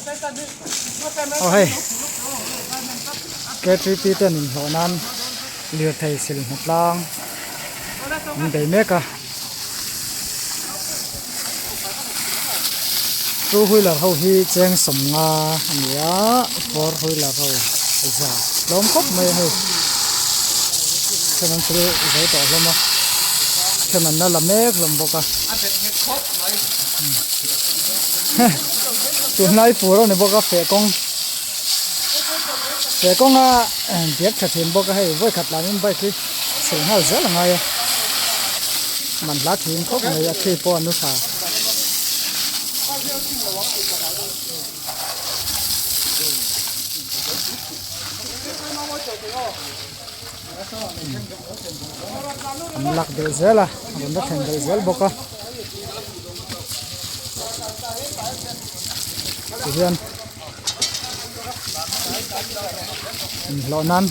Aw hei K3P ten inhlawh nan lirthei sil hna tlang an bei mek a two wheeler ho hi cheng sawmnga a ni a four wheeler ho za tlawm khawp mai a hei then an thil zo tawh hlawm a then an la la mek hlawm bawk a. Tunlai fur a ni bawk a feh kawng feh kawnga bag tha thin bawk a hei vawi khat lamin bike hi chhel nghal zel a ngai a man hla thin khawp mai a khi pawh a nu tha. An lak belh zel a a rawn la thlen belh zel bawk a tihian inhlawh nan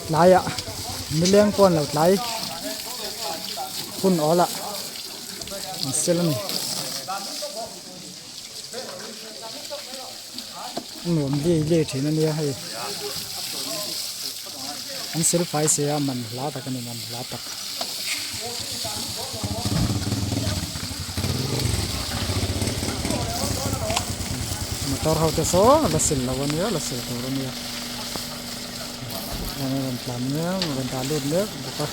tlaiah nileng pawh an lo tlai hun awl ah an sel a ni. Nuam liai liai thin a nia hei an sil fai si a man hla tak a ni man hla tak. Motor ho te saw la sil lo a nia la sil tur a nia a rawn tlan mek a rawn dah lut mek bawk a.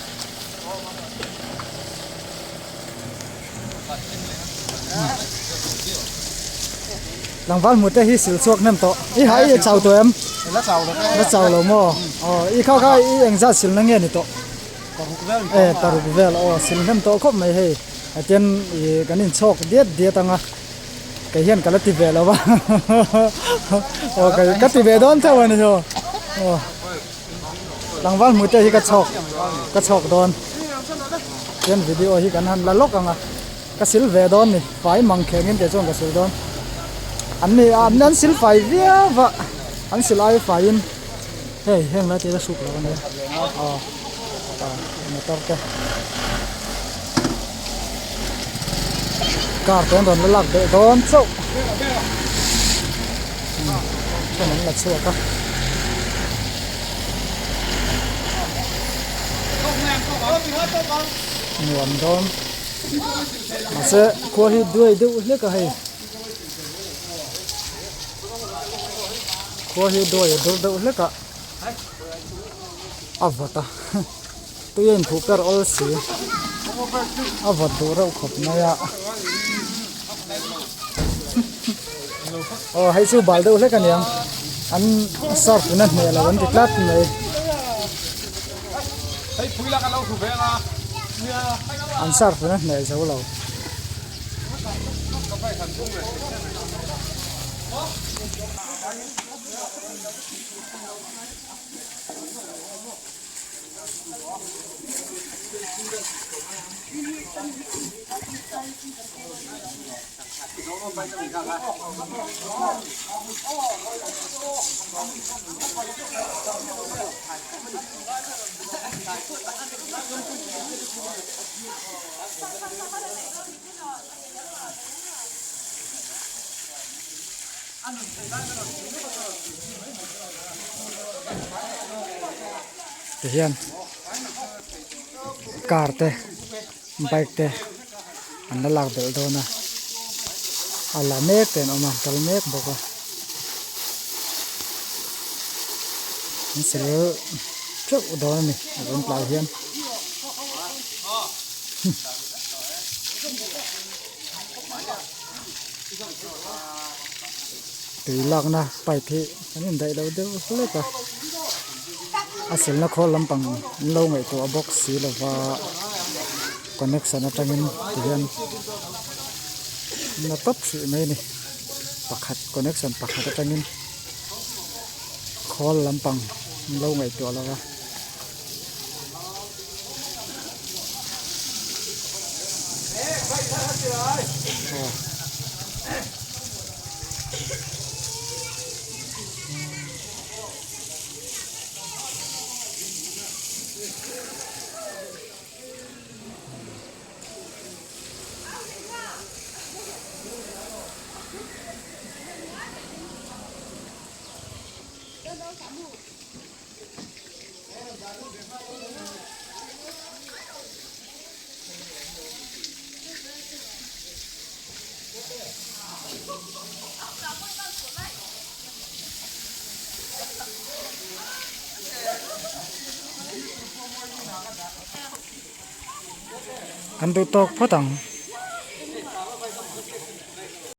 Tlangval hmu te hi sil chhuak hnem tawh i ha i chau tawh em la chau lo la chau lo maw aw i kha kha i engzat sil na nge ni tawh paruk vel e paruk vel aw sil hnem tawh khawp mai hei tian i kan in chhawk diat diat anga kei hian ka la ti ve lo va aw ka ti ve dawn theuh a ni aw aw. Tlangval hmute hi ka chhawk ka chhawk dawn chuan video hi kan han la lawk ang a ka sil ve dawn ni fai mang kheng in tih chuan ka sil dawn an ni an an sil fai viau va an sil ai fai in hei heng lai te hi a hruk lo a nia aw aw motor te car te an rawn la lak beh dawn chauh chuan an la chhuak a. Nuam dawn mahse khua hi duai deuh hlek a hei khua hi duai a dur deuh hlek a a vawt a tui a inphuh per awl si a vawt duh reuh khawp mai a aw hei chu bal deuh hlek aniang an surf in a hneh lo an ti tlat mai an surf in a hneh zo lo. Tihian car te bike te an la lak belh dawn a a la mek te an awm a an kal mek bawk a an sel teuh dawn a ni a rawn tlai hian. Tui lakna pipe hi kan indaih lo deuh hlek a a silna khawl lampang an lo ngaihtuah bawk si lova connection atangin tihian na tawp hrih mai a ni pakhat connection pakhat atangin khawl lampang an lo ngaihtuah lova. Kan duh tawk phawt ang.